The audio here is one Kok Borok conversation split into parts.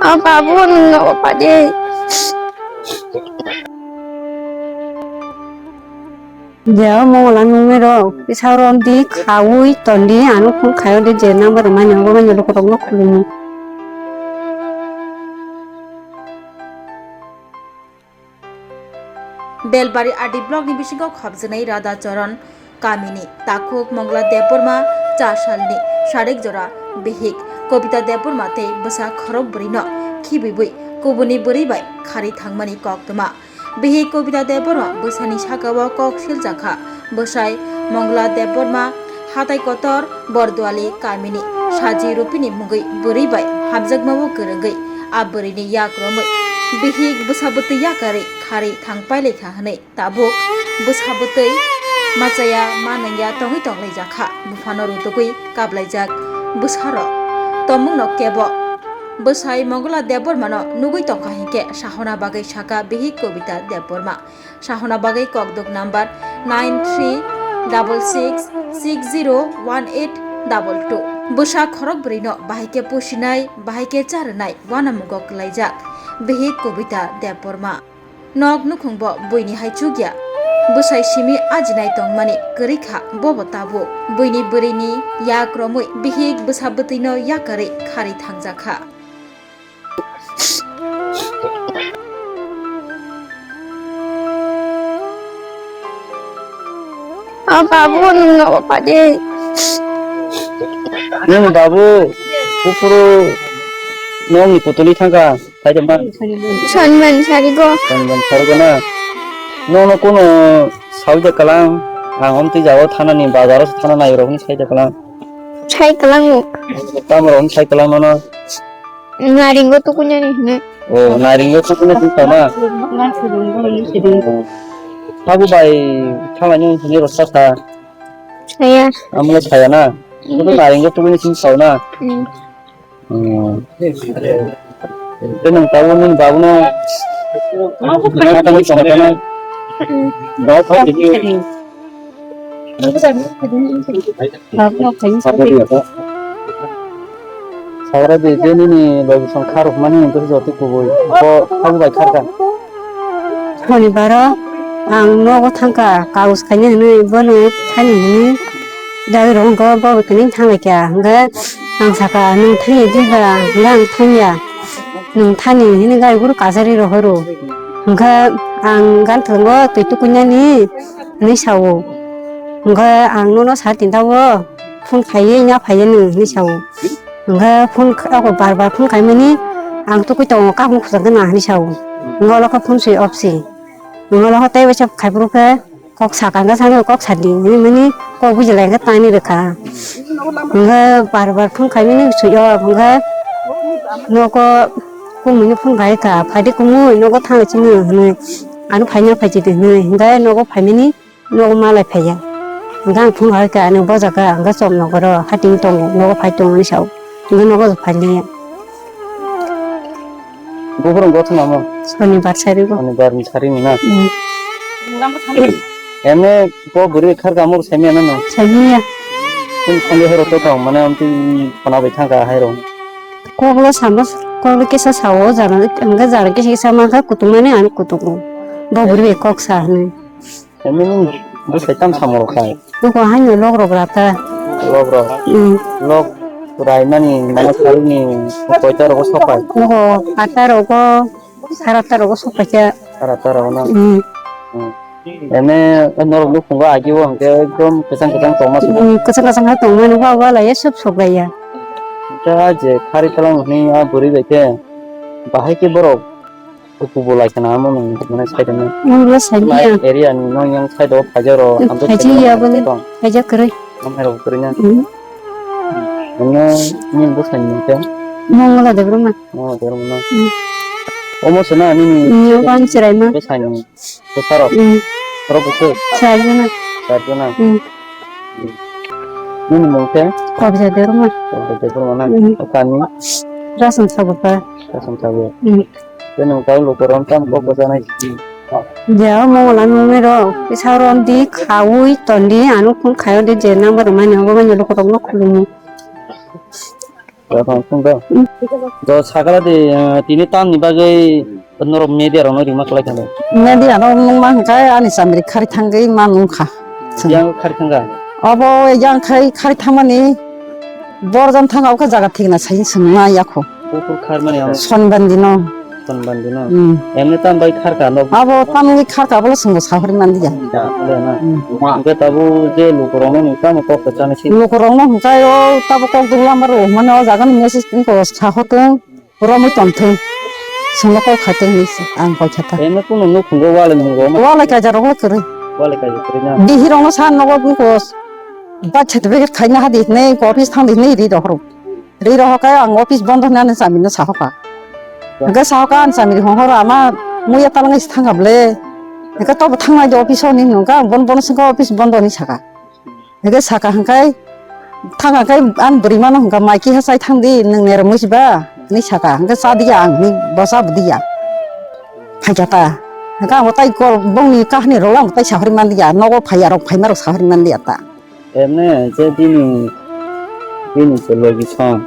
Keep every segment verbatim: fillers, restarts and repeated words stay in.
O babu, nwng nogo padi. Jeo mongla nungni rok, kisa rom di khaui tondi, ano phone khaio de je number rwmani, obo manya lukurokno khulumni. Belbari R D block ni bisingo khopjwnai Radha Charan kamini takhuk Mongla Debbarma cha salni sarik jora bihik Kobita Debbarma tei bwsa khorok bwrwino khibibwi kubuni bwrwi bai khari thangmani koktwma. Bihik Kobita Debbarma bwsani sakao kok siljakha. Bwsai Mongla Debbarma hatai kotor Borduali kamini Saji Rupini mungwi bwrwi bai hamjakmao kwrwngwi a bwrwini yak romwi bihik bwsa bwtwi yakarwi khari thang pailaikha hwnwi tabuk bwsa bwtwi machaya manwngya tongwi tonglaijak kha. Buphano rutugwi kablaijak bwsarok tongmungno kebo bwsai Mongla Debbarmano nugwi tongkha hinkhe sahona bagwi sakha bihik Kobita Debbarma. Sahona bagwi kokduk number nine three double six six zero one eight double two. Bwsa khorok bwrwino bahai khe pusinai, bahai khe charwnai uanamugo kwlaijak bihik Kobita Debbarma. Nok nukhungbo buini hai chukya. Bwsai simi ajinai tongmani kwrwi kha, bobo tabuk. Buini bwrwini yak romwi bihik bwsa bwtwino yakarwi khari thangjakha. O babu, nwng nogo padi. Nwng babu, buphuru nokni putuli thangkha. Kaitor ma? Sonman sarigo. Sonman sarigo na? Nono kuno sawi da kalang? Ang omtwi jagao thanani, bazaro se thana nairok hwnwi sai da kalang? Sai kalango. Tamo rok hwnwi sai kalang nono? Naringo tukunyani hwnwi. O, naringo tukunya hwnwi sa na? Habu bai thanglani hwnwi rw sa sa? Saya. Amle saya na? Mm. Kuno naringo tukunya hwnwi sa na? Mm. Hmm. Tei nwng tabuk nini babuno matangwi tongkha na? Sagra di je nini logi song kharok mani hwnwi jotoi kubui bo abo bai kharkha. Honibaro ang nogo thangkha, kaus khaina hwnwi bono thani hwnwi dagwi rok wngkha, bo bai kwnwi thanglaikha. Hwnkhe ang sakha, "Nwng thangya diba?" Hwnkhe ang thangya. "Nwng thani," hwnwi gari guru kasari rohoro. Hwnkhe ang gari thwngwi twi tukuinani hwnwi sao. Hwnkhe ang nono sari tinta o phone khaiwi nya phaiya nwng hwnwi sao. Hwnkhe phone kh-, abo bar bar phone khaimani ang tukui tongo, kakung khwchangkhe nang hinwi sao. Hwnkhe olo khe phone switch off se. Hwnkhe olo khe tei waisa khaiphuru khe kok sakha hwnkhe sano kok sadi hinwi mani kok bujilai khe tani rwkha. Hwnkhe bar bar phone khaimani switch off hwnkhe nogo kumui no phone khai kha, "Phaidi kumui nogo thang chini," hinwi. "Ano phaina phaisidi," hinwi. Hwnkhe nogo phaimani nogo malai phaiya. Hwnkhe ang phone hai kha, "Ano bojakha," hwnkhe chwng nogoro hating tongo, nogo phai tongo hinwi sao. Hwnkhe nogo phai liya. Buphuru wngkha tamo? Sonibar sari bo. Sonibar ni sari ni na? Hmm. Ene bo bwrwi kharkha amo saimanya na no? Saimanya. Chwng songwi hai rok to tong mane amtwi khona bai thangkha hai rok. Koklo samo, koklo kisa sao jara, hwnkhe jara kisa kisa mankha kutung mani ano kutungo. Bo bwrwi bai kok sa hinwi. Emi nung bwsai tam samung rok khai. Nugo haino log rok rata. Log rok. Hmm. Log raimani mano saruni koita rogo sopai. Nugo atta rogo, sara atta rogo sopai khe. Sara atta rogo na. Hmm. Hmm. Ene norok nukhungo agi o hwnkhe ekdom kwchang kwchang tongma song. Hmm, kwchang kwchang khe tongmani wa wa laiya sub sok laiya. Hwnkhe a je khari tlang hwnwi a bwrwi bai khe bahai khe borok Kuku bo lai khna amo nung mane sai tongma. Nungbo sai niya. Area ni nong yang side o phaijak ro, ang to phaijak ya bole. Phaijak kwrwi. Ang hai rok kwrwi na. Hmm. Ano nini bo sai nung khe. Mongla Debbarma. Mongla Debbarma. Hmm. Omo se na nini. Nini obo ang chwraima. Bo sai nung. Bo saro. Hmm. Saro bo se. Char jona. Char jona. Hmm. Nini mung khe? Kobja Debbarma. Kobja Debbarma na. Hmm. O kami? Rasam Sabuka. Rasam Sabuka. Hmm. Tei nwng tei lukurok tamo kok bwchanai? Jeo mongla nungni rok, kisa rom di, khaui ton di, ano phone khaio de, je number rwmani, obo manya lukurokno khulumni. Joto wng thung do. Hmm. Do sakala di, eh, tini tamni bagwi norok media rokno rima kwlai thangdi. Media rok nungma hwnkhe ani chamri khari thangwi ma nungkha. Yang khari thangkha? Obo yang khai khari thangmani borjan thangkha, o khe jaga thikna sai swngma yakho. Bukur kharmani ang Sonbandi no. Sonbandi no. Hmm. Emni tam bai kharka no. Abo tamni kharka bole swngo sahori mandiya. Ya, ya na. Hmm. Hwnkhe tabuk je lukurokno nwng tamo kok kwchangni si. Lukurokno hwnkhe o tabuk kok duglam baro mane o jagani message tong ko sahotong romwi tongthong. Swngo kok khaitong hinwi se ang kok kha ta. Emni kuno nukhungo wale nungo ma. Wale kaisa rokle kwrwi. Wale kaisa kwrwi na. Bihirokno sa nogo bukos. Birth certificate khaina hadi hinwi office thangdi hinwi ri rohoro. Ri rohor khe ang office bondo hinwi ani chamino sahoka. Hwnkhe sahoka ani chamiri honghoro ama muya talangwi se thangkha ble. Hwnkhe tobo thangnai de office o hinwi hwnkha, bon bono swngkha office bondo hinwi saka. Hwnkhe saka hwnkhe thangkha khe ani bwrwi mano hwnkha mai kiha chai thangdi nwng nerwk mui siba hinwi saka. Hwnkhe cha diya ang hinwi bo cha bo diya. Phaikha ta. Hwnkhe ang bo tai kol bongni kahani rokle ang bo tai sahori manliya. Nogo phaiya rok phaima rok sahori manliya ta. Emne je bini, bini je logi song.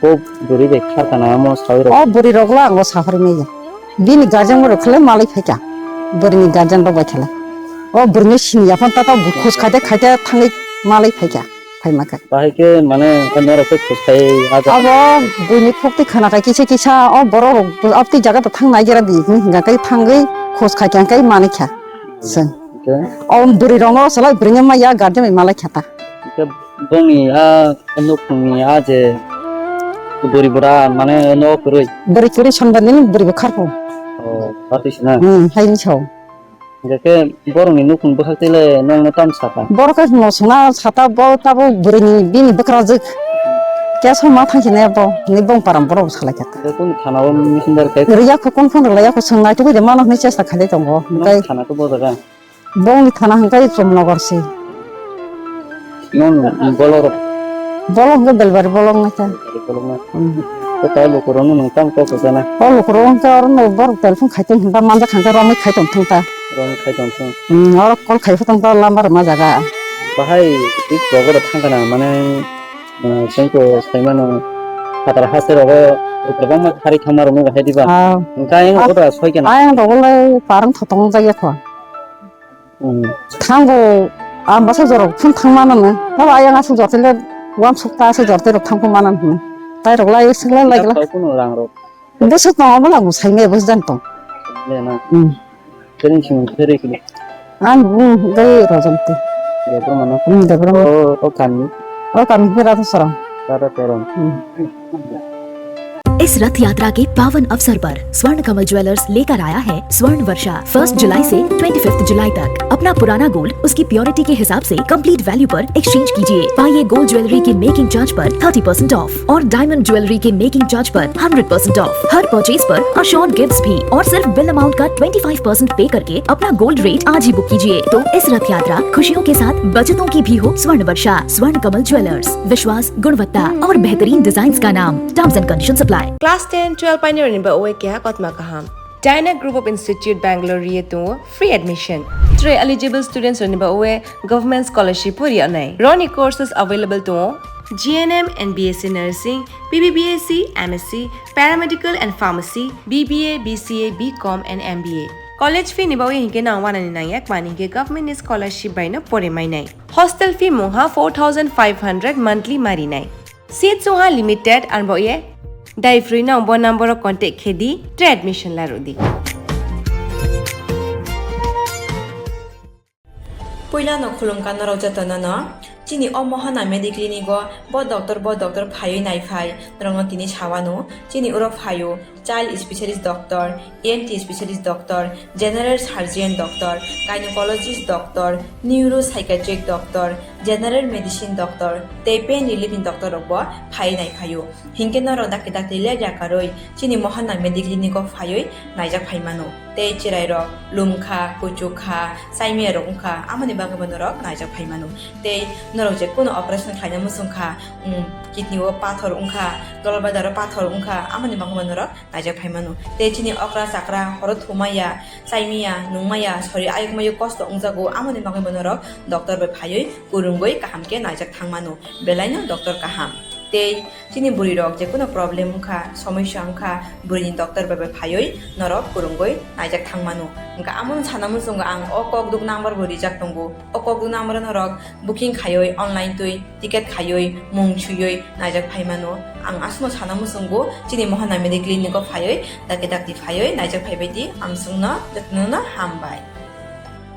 Ko bwrwi bai kharkana amo sawi rok. O bwrwi rok la ango sahori maya. Bini guardian rok khle malai phaikha. Bwrwi ni guardian rok bai khle. O bwrwi ni sini yaphon tata khus khaite khaite thangwi malai phaikha. Phaima khe. Bahai khe mane norok khe khus khai haja. Abo bwrwi ni khukti khana khai kisa kisa o borok rok abti jaga to thang nai jera di hinga kai thangwi khus khai khe kai manai kha. Seng. Okay. O bwrwi rokno salai bwrwi no maya guardian bai malai kha ta. Hwnkhe bongni a nukhungni a je bwrwi bwra mane no kwrwi. Bwrwi kwrwi sonba nini bwrwi bo kharpho. Oh, atwi sina. Hmm, haini sao. Hwnkhe borokni nukhung bwkhak tele nongno tam saka. Borok khe no sona sata bo tabo bwrwini bini bwkrajwk. Keso ma thangsinai bo ni bong param borok salai kha. Khe kunu thana o misindar khe. Riya kho kon phone rwlai ya kho swngnai tubui de mano hwnwi chesta khalai tongo. Nong hwnkhe thana khe bo jaga. Bongni thana hwnkhe Chomnogor se. Nong bolorok. Bolong hwnkhe Belbari bolong nai ta. Bolong nai. Hmm. Ko ta lukurokno nung tam kok sana. O lukurok hwnkhe oro no borok telephone khai tong hwnba manjak hwnkhe romwi khai tong thung ta. Romwi khai tong thung. Hmm, oro call khai phutong ta lamba rwma jaga. Bahai tik rogoro thangkana mane, eh, sengko saimano phatar haste rogo kwbangma khari thangma rwno bahai diba. Ah. Hwnkhe ayang rogo da soi kena. Ayang rogo lai parang thotong jagya kho. Hmm. Thango ang bwsajorok phun thang mano no. Tabo ayang aswk jor tele uansuk ta aswk jor tele thang phung mano no. Tai rok lai swk lai lai. Tei kuno rang rok. Bwswk tongo bwla bo sai me bwsajani tong. Le na. Hmm. Tering sing teri kini. Ang bung gai rojom te. Debra mano. Hmm, debra mano. O, o kami. O kami ke rata sorong. Rata sorong. Hmm. इस रथ यात्रा के पावन अवसर पर स्वर्ण कमल ज्वेलर्स लेकर आया है स्वर्ण वर्षा। फर्स्ट जुलाई से ट्वेंटी फिफ्थ जुलाई तक अपना पुराना गोल्ड उसकी प्योरिटी के हिसाब से कंप्लीट वैल्यू पर एक्सचेंज कीजिए। पाइए गोल्ड ज्वेलरी के मेकिंग चार्ज पर थर्टी परसेंट ऑफ और डायमंड ज्वेलरी के मेकिंग चार्ज पर हंड्रेड परसेंट ऑफ। हर परचेज पर अश्योर्ड गिफ्ट्स भी और सिर्फ बिल अमाउंट का ट्वेंटी फ़ाइव परसेंट पे करके अपना गोल्ड रेट आज ही बुक कीजिए। तो इस रथ यात्रा खुशियों के साथ बचतों की भी हो। स्वर्ण वर्षा, स्वर्ण कमल ज्वेलर्स, विश्वास, गुणवत्ता और बेहतरीन डिजाइंस का नाम। Terms and conditions apply. Class ten, twelve painirokni ba oe keha kotma kaham. Dyna Group of Institute Bangalore ri tongo free admission. Three eligible students rokni ba oe government scholarship pori anai. Roni courses available tongo G N M and B S C nursing, B B B S C, M S C, paramedical and pharmacy, B B A, B C A, B Com and M B A. College fee ni bagwi hinkhe nang wanani nangya, mani hinkhe government ni scholarship bai no pore mainai. Hostel fee mungha four thousand five hundred monthly marinai. Seats wngha limited, arbo ye dai free no bo number o contact khe di, tre admission la rw di. Puila no khulumkha norok jotono no. Chini o Mohana Mediclinic o bo doctor, bo doctor phaiwi naiphai norokno tini sawano. Chini oro phaio child specialist doctor, E N T specialist doctor, general surgeon doctor, gynecologist doctor, neuropsychiatric doctor, general medicine doctor tei pain relief ni doctor rok bo phaiwi naiphaio. Hinkhe norok dakti dakti ler yakarwi chini Mohana Mediclinic o phaiwi naijak phaimano. Tei chwrairok lumkha, kuchukha, chaimiyarok wngkha, amoni bagwibo norok naijak phaimano. Tei norok je kunu operation khlaina muchungkha, um, kidney o pathor wngkha, gallbladder o pathor wngkha, amoni bagwibo norok naijak phaimano. Tei chini okra chakra horo thumaya, chaimaya, nungmaya, sori ayuk mayuk kosto wngjago, amoni bagwibo norok doctor bai phaiwi kwrwngwi kaham khe naijak thangmano. Belaino doctor kaham. Tei chini bwrwi rok je kuno problem wngkha, somosya wngkha, bwrwini doctor bai bai phaiwi norok kwrwngwi naijak thang mano. Hwnkha amono sana muchungo ang o kokduk number bo rijak tongo. O kokduk number o norok booking khaiwi online twi ticket khaiwi mung swiwi naijak phai mano. Ang aswkno sana muchungo chini Mohana Medi Clinic o phaiwi dakti dakti phaiwi naijak phaibai di, ang chwngno jotono no hambai.